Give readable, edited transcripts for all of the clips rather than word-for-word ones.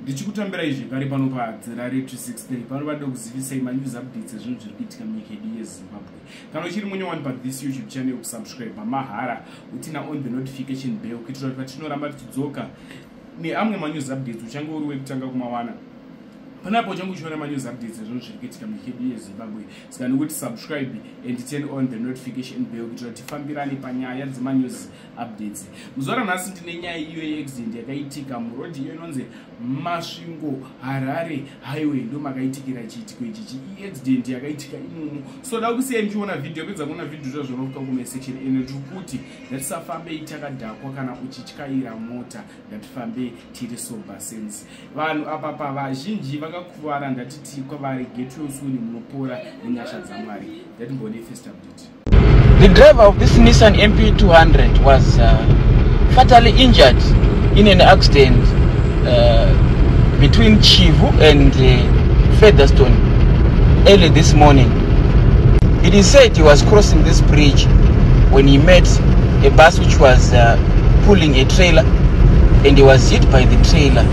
Ndichikutambirai zvekare pano paDzirare 263 pano vada kuzivisai manews updates ezvinhu zviri kuitika munyika yedu yeZimbabwe. Kana uchiri munyowani pathis YouTube channel, kusubscribe mahara utina on the notification bell kuitira kuti patinoramba tichidzoka neamwe manews updates uchange uri wekutanga kumawana. Panapo uchange uchiona manews updates ezvinhu zviri kuitika munyika yedu yeZimbabwe. Saka nekuti subscribe and turn on the notification bell kuitira kuti tifambirane panyaya dzemanews updates. Muzuva ranhasi ndine nyaya iyo yeaccident yakaitika murodhi iyo inonzi Masvingo Harare Highway, ndo makaitikira chiitiko ichichi, iaccident yakaitika imomo. So da kusiyai muchiona video, pedza kuona video zvazvinofuka kuma section ene. Tiri kuti ngatisafambei takadhakwa kana uchityaira mota, ngatifambei tiri sober sense. Vanhu apa pa vazhinji vakakuvara, ndatiti kwavari get well soon, munopora nenyasha dzaMwari. Ngatimbone first update. The driver of this Nissan MP200 was fatally injured in an accident between Chivhu and Featherstone early this morning. It is said he was crossing this bridge when he met a bus which was pulling a trailer, and he was hit by the trailer,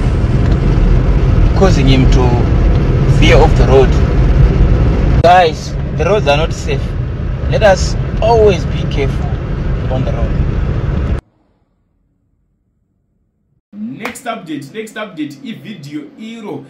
causing him to veer off the road. Guys, the roads are not safe. Let us always be careful on the road. Next update, next update ividhiyo iro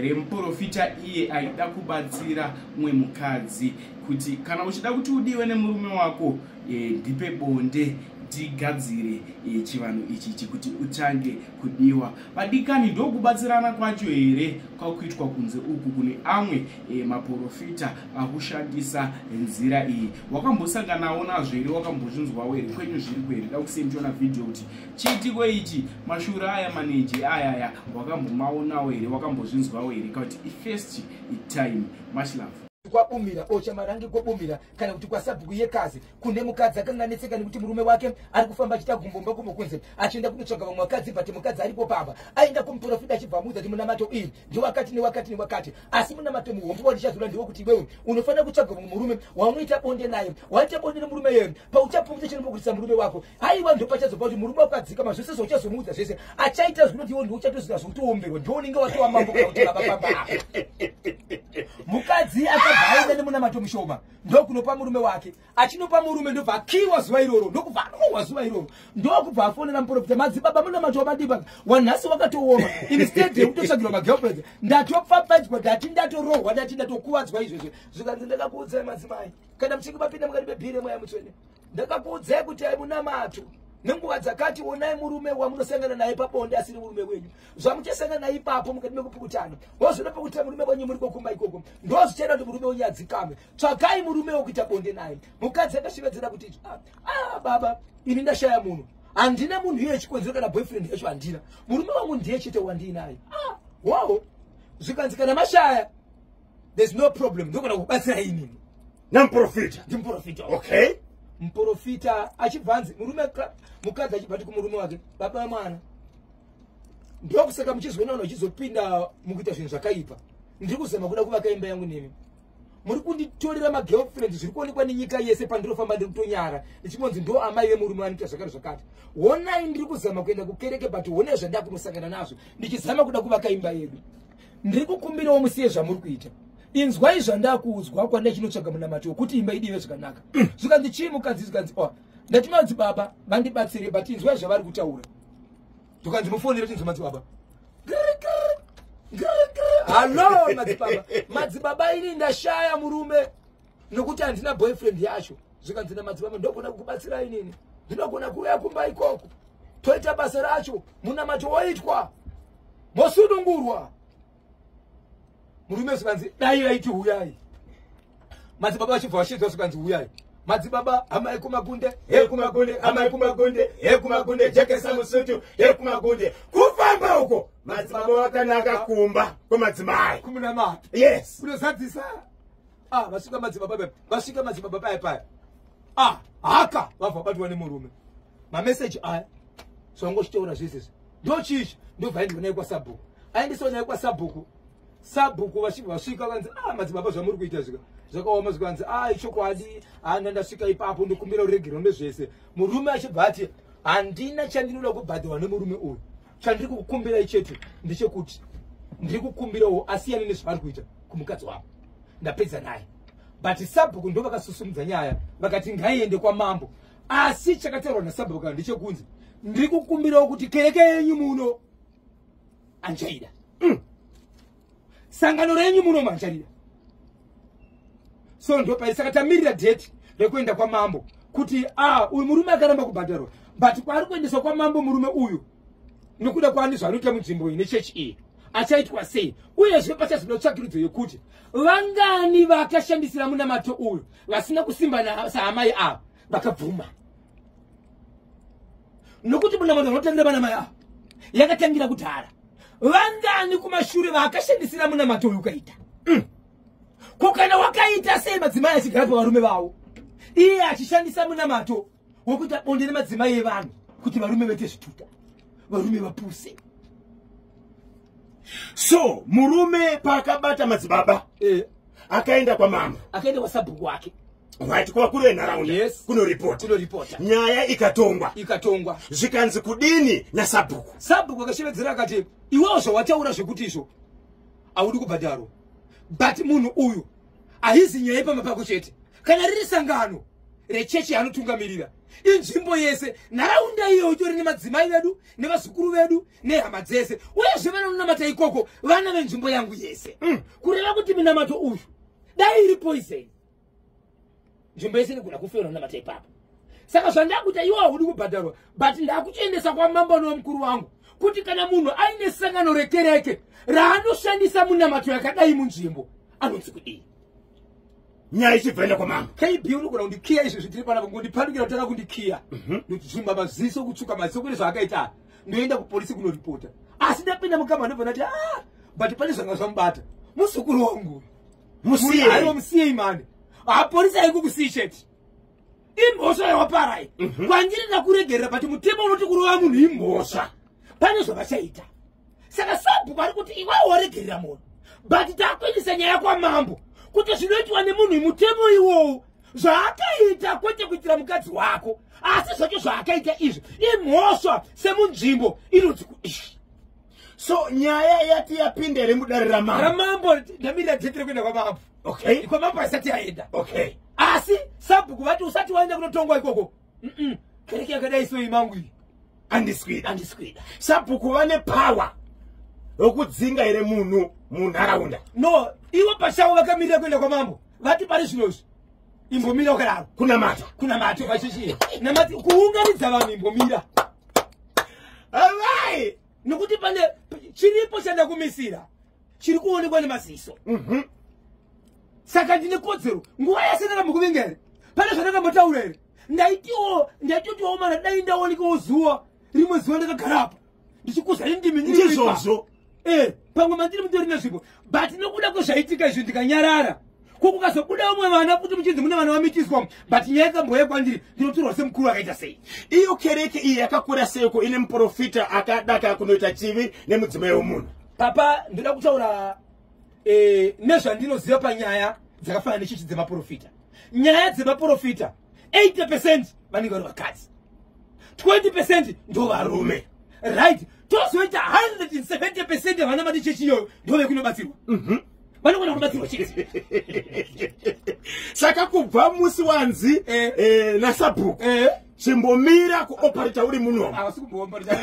remuprofita iye aida kubatsira mumwe mukadzi kuti kana uchida kuti udiwe nemurume wako, ndipe bonde ndigadzire chivanhu ichichi kuti utange kudiwa. Vadikani, ndokubatsirana kwacho here kwakuitwa kunze uku? Kune amwe maprofita akushandisa nzira iyi. Wakambosanganawo nazvo here? Wakambozvinzwawo here? Kwenyu zviri kwere? Da kusiye muchiona vhidhiyo kuti chiitiko ichi, mashura aya, maneji ayaya, wakambomaonawo here? Wakambozvinzwawo here? Kakuti ifirst time. Much love. Kwabumira ochamarangi, kwabumira kana kuti kwasabhuku yekazi, kune mukadzi akanga anetseka nekuti murume wake ari kufamba achiita gumbomba kumbo kunze, achienda kunotsvaga vamwe vakadzi, but mukadzi aripo pamba. Aenda kumuprofita, achibva amuudza kuti munamato iyi ndewakati newakati newakati, asi munamato muhombe wandichazoda ndewekuti iwewe unofanira kutsvaga mumwe murume waunoita bonde naye. Waita bonde nemurume iyeyo, pauchapungudza chinombokutisa murume wako, haiwa, ndopachazobva kuti murume wako adzikama. Zvese zvauchazomuudza zvese achaita, zvinoti iwe ndiuchatoziva zvokutoomberwa, ndounenge watova mambo kana kuti baba pamba. Mukadzi akabva aenda nemunamato mushoma, ndokunopa murume wake. Achinopa murume, ndobva akiwa zuva iroro, ndokubva arohwa zuva iroro, ndokubva afonera muprofita: "Madzibaba, munamato wamadiba wanhasi wakatooma. Instead yekutotsvagirwa magirlfriend, ndatopfapfadzwa, ndati ndatorohwa, ndati ndatokuvadzwa izvezvo." Zvikanzi, "Ndakakuudzai madzimai, kana muchinge mapinda mukati mebhiri mweya mutsvene, ndakakuudzai kuti ai munamato nenguva dzakati, onai murume wamunosangana naye pabonde asiri murume wenyu. Zvamuchasangana naye ipapo mukati mekupukutana, wozoda pakuita murume wenyu muri kokumba ikoko, ndozvichaita kuti murume wenyu adzikame. Tsvakai murume wekuita bonde naye." Mukadzi akashevedzera kuti, "Ah, ah, baba, ini ndashaya munhu, handina munhu iye chikonzero, kana boyfriend yacho handina, murume wangu ndiye chete wandiinaye." Ah, wow. Zvikanzi, "Kana mashaya, there's no problem, ndogona kubatsira inini." Namuprofita? Ndimuprofita. Okay. Muprofita achibva anzi murume, mukadzi achibva ati kumurume wake, "Baba vemwana, ndokusaka muchizoona vanhu vachizopinda mukuita zvinhu zvakaipa. Ndiri kuzama kuda kuvaka imba yangu nemi, muri kunditorera magirlfriend. Zviri kuonekwa nenyika yese, pandinofamba ndiri kutonyara ndichingonzi ndo amai vemurume vanoita zvakati zvakati. Honai, ndiri kuzama kuenda kukereke, but honai zvandakunosangana nazvo ndichizama kuda kuvaka imba yedu. Ndiri kukumbirawo musiye zvamuri kuita. Inzwai zvandakuudzwa kwandachinotsvaga munamato wekuti imba idive zvakanaka." Zvikanzi, "Chii, mukadzi?" Zvikanzi, "O, ndati madzibaba vandibatsire, but inzwai zvavari kutaura." Tukanzi, "Mufonere tinzwe madzibaba." "Hallo madzibaba, madzibaba, ini ndashaya murume nokuti handina boyfriend yacho." Zvikanzi namadzibaba, "Ndogona kukubatsira inini, ndinogona kuuya kumba ikoko, toita basa racho, munamato woitwa, mosunungurwa." Murume zvikanzi, "Dai vaiti huyai." Madzibaba vachibva vashedzwa, zvikanzi, "Huyai madzibaba, hamai kumagunde." He kumagunde, amai kumagunde, he kumagunde, jekesa musutu, he kumagunde, kufamba uko madzibaba vakanaka kumba kwemadzimai. Kumunamato. Yes. Kunozadzisa. Ah, vasvika madzibaba paya, vasvika madzibaba paya paya, ah, haka vabva vabatwa nemurume. Mameseji aya zvangochitaura zvese izvi ndochichi. Ndobva aendiwa naye kwasabhuku, aendeswa naye kwasabhuku. Sabhuku vachibva vasvika vanzi, "Ah, madzibaba, zvamuri kuita zvika zvakaoma." Zvikanzi, "Ah, ichokwadi, hana ndasvika ipapo, ndokumbira uregerero nezvese." Murume achibva ati, "Handina chandinoda kubhadharwa nemurume uyu. Chandiri kukukumbirai chete ndechekuti ndiri kukumbirawo asiyane nezvavari kuita kumukadzi wavo. Ndapedza naye. But sabhuku ndo vakasusumudza nyaya, vakati ngaiende kwamambo. Asi chakataurwa nasabhuku kana ndechekunzi ndiri kukumbirawo kuti kereke yenyu muno anchaida, sangano renyu muno mancharida. So ndopai saka tamirira date rekuenda kwamambo kuti a uyu murume akaramba kubhadharwa, but kwaari kuendeswa kwamambo murume uyu nokuda kwaani zvaanoita munzvimbo iyi nechechi iyi achaitwa sei. Uyezve pachazoda tsvakiridzo yekuti vangani vakashandisira munamato uyu vasina kusimba saamai ava vakabvuma, nokuti munamato unotangira vanamai ava yakatangira kudhara. Vangani kumashure vakashandisira munamato uyu ukaita? Ko kana wakaita sei madzimai achigara pavarume vavo, iye achishandisa munamato wekuita bonde nemadzimai evanhu kuti varume vaite zvituta, varume vapuse? So murume paakabata madzibaba akaenda kwamambo, akaenda kwasabhuku wake. Right, kuvakuru venharaunda. Yes. Kunoripota. Kunoripota. Nyaya ikatongwa. Ikatongwa. Zvikanzi kudini nasabhuku? Sabhuku akashevedzera akati, iwewo zvawataura zvekuti izvo haudi kubhadharwa, but munhu uyu haizi nyaya yepamba pako chete. Kana riri sangano rechechi yaanotungamirira, inzvimbo yese, nharaunda iyo itori nemadzimai vedu nevazukuru vedu nehama dzese, uyezve vanonamata ikoko vana venzvimbo yangu yese. Kureva kuti minamato uyu dai iri poison, nzvimbo yese inogona kufera unamata ipapo. Saka zvandakuita, iwo haudi kubhadharwa, but ndakuchiendesa kwamambo nomukuru wangu kuti kana munhu aine sangano rekereke raanoshandisa munamato yakadai munzvimbo, anonzi kudii? Nyaya ichibva enda kwamambo. KB, unogona kundikiya izvi zvitiri panapa, ngondipandukira kutanga kundikiya, ndochizvimba maziso, kutsvuka maziso kune zvaakaita. Ndoenda kupolisi kunoripota, asi ndapinda mukamba ndobva ndati, ah, but pane zvanga zvamubata muzukuru wangu. Musiyei. Aiwa, musiyei mani. Hapolisi haikukusii chete, imhosva yawaparai. Kwandiri ndakuregerera, but mutemo unoti kurova munhu imhosva. Pane zvavachaita. Saka sabhuku ari kuti iwewe waregerera munhu, but takuendesa nyaya kwamambo kuti zvinoitwa nemunhu mutemo iwowo zvaakaita, kwete kuitira mukadzi wako, asi zvacho zvaakaita izvi imhosva semunzvimbo inonzi kudii? So nyaya yati yapinda here mudare ramambo? Ramambo. Ndamirira date rekuenda kwamambo. Kwamambo asati aenda. Asi sabhuku vati usati waenda kunotongwa ikoko, kereke yakadai so imangu iyi andiswida. Andiswida. Sabhuku vane power yokudzinga here munhu munharaunda? No, ivo pachavo vakamirira kuenda kwamambo. Vati pari zvinozvi imbomira wakadaro. Kunamata. Kunamata pachichi namati kuunganidza vanhu, imbomira. Alright. Nokuti pane chiripo chandakumisira chiri kuonekwa nemaziso. Saka ndine kodzero nguva yese. Ndakambokuvinga here? Pane zvandakambotaura here? Ndaitiwo, ndaitotiwo mana dai ndaonekawo zuva rimwe zuva ndakagara apa ndichikuzai ndimi. Ndizvozvo. Pamwe mandiri mutori nezvipo, but nokuda kwezvaitika izvi ndikanyarara, ko kukazobuda umwe vana kuti muchinzi mune vana vamitiswa, but nyaya ikambouya kwandiri, ndinotorwa semukuru akaita sei? Iyo kereke iyi yakakura seiko ine muprofita akadaka kunoita chivi nemudzimai wemunhu? Papa, ndoda kutaura nezvandinoziva panyaya dzakafanana nechechi dzemaprofita. Nyaya dzemaprofita, 80% vanenge vari vakadzi, 20% ndo varume, right? Tozoita 170% vana vane chechi iyoyo ndo vekunobatsirwa, vanogona kubatsirwa chete. Saka kubva musi wanzi nasabhuku chimbomira kuopareta uri munomu. Havasi kumboombarisa,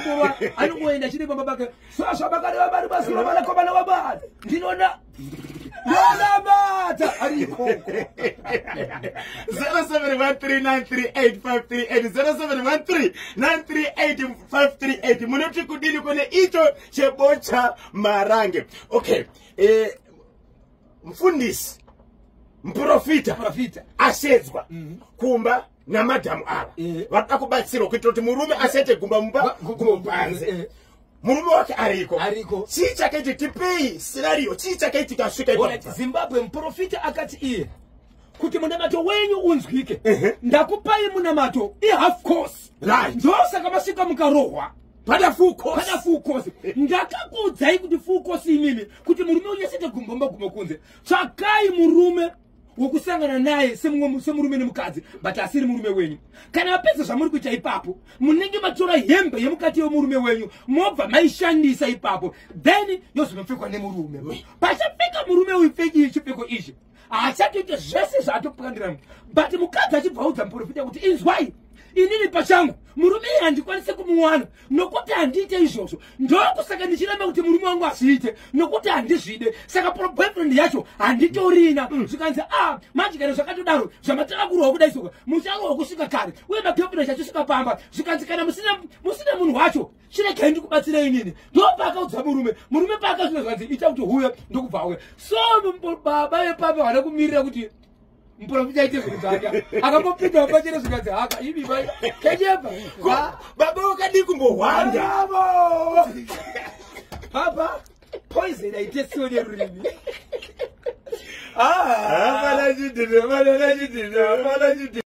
anongoenda chine pamba pake sazvabakareva vari masura vanakomana wabata ndinona ndonamata ari ikoko. 0713938538, 0713938538. Munoti kudini kune icho chebocha marange? Okay, mufundisi, muprofita Profita. ashedzwa kumba namadhamu ava. Vanoda kubatsirwa kuitira kuti murume asete gumba mumba, gumbo panze. Murume wake ariko. Ariko. Chii chakaitika? Tipei scenario, chii chakaitika asvika Alright, ipapo? Zimbabwe, muprofita akati iye kuti munamato wenyu unzwike, ndakupai munamato ihalf course. Ndosaka masvika mukarohwa. Pada full course. Pada full course. Ndakakuudzai kuti full course imimi, kuti murume unyasete gumbomba gumo kunze, tsvakai murume. Wokusangana naye semurume nemukadzi, but asiri murume wenyu. Kana mapedza zvamuri kuita ipapo, munenge matora hembe yemukati yemurume wenyu, mobva maishandisa ipapo, then yozonopfekwa nemurume. Pachapfeka murume uyu pfeki chipfeko ichi, haachatoite zvese zvaatopukandira. But mukadzi achibva audza muprofita kuti, "Inzwai, inini pachangu murume iye handikwanisi kumuwana nokuti handiite izvozvo. Ndokusaka ndichiramba kuti murume wangu azviite, nokuti handizvide. Saka boyfriend yacho handitorina." Zvikanzi, "A manje kana zvakatodaro, zvamatanga kurohwa kudai soka, mucharohwa kusvika kare, uye magirlfriend achisvika pamba." Zvikanzi, "Kana musina munhu wacho, chiregai ndikubatsirei inini." Ndopaakaudza murume. Murume paakasvika, zvikanzi, "Ita kuti huya." Ndokubva auya. So baba vepapa vana kumirira kuti muprofita aite zvinhu zvake, akambopinda pachene. Zvikanzi, "Haka imi kenyepa." Baba wakadii kumbohwanda? Bravo! Papa, poison haitesiwo nerurimi. Hapana chidhino, hapana chidhino, hapana chidhino.